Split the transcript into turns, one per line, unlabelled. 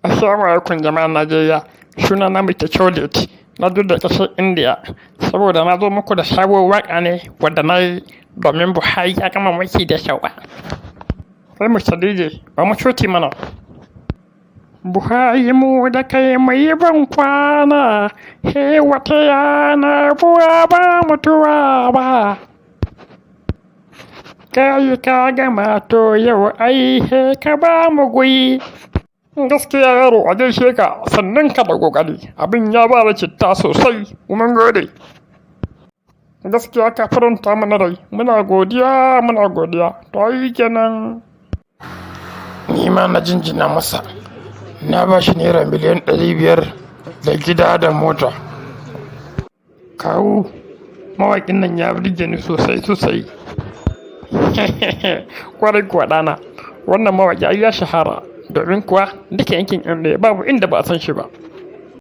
Assalamu alaikum jama'an Najeriya. Suna na Mr. Cholet. Na zo da ƙasar India saboda na zo muku da sabuwar waƙa ne wadda na yi domin Buhari ya gama mulki da sauka. Sai Mr. DJ, ba mu cuti mana. Buhari, mu da kai mai ban kwana, he wata yana buwa ba mutuwa ba. Kai ka gama, to yau ai he ka ba mu guri. Gaskiya yaro, a gaishe ka, sannan ka da kokari, abin ya ba da citta sosai, mun gode. Gaskiya ka faranta mana rai, muna godiya, muna godiya. To ai kenan.
Ni ma na jinjina masa, na ba shi ₦500,000,000 da gida da mota.
Kawu, mawaƙin nan ya burge ni sosai sosai. Kwarai kuwa ɗana, wannan mawaƙi ai ya shahara, domin kuwa duka yankin Indiya babu inda ba a san shi ba.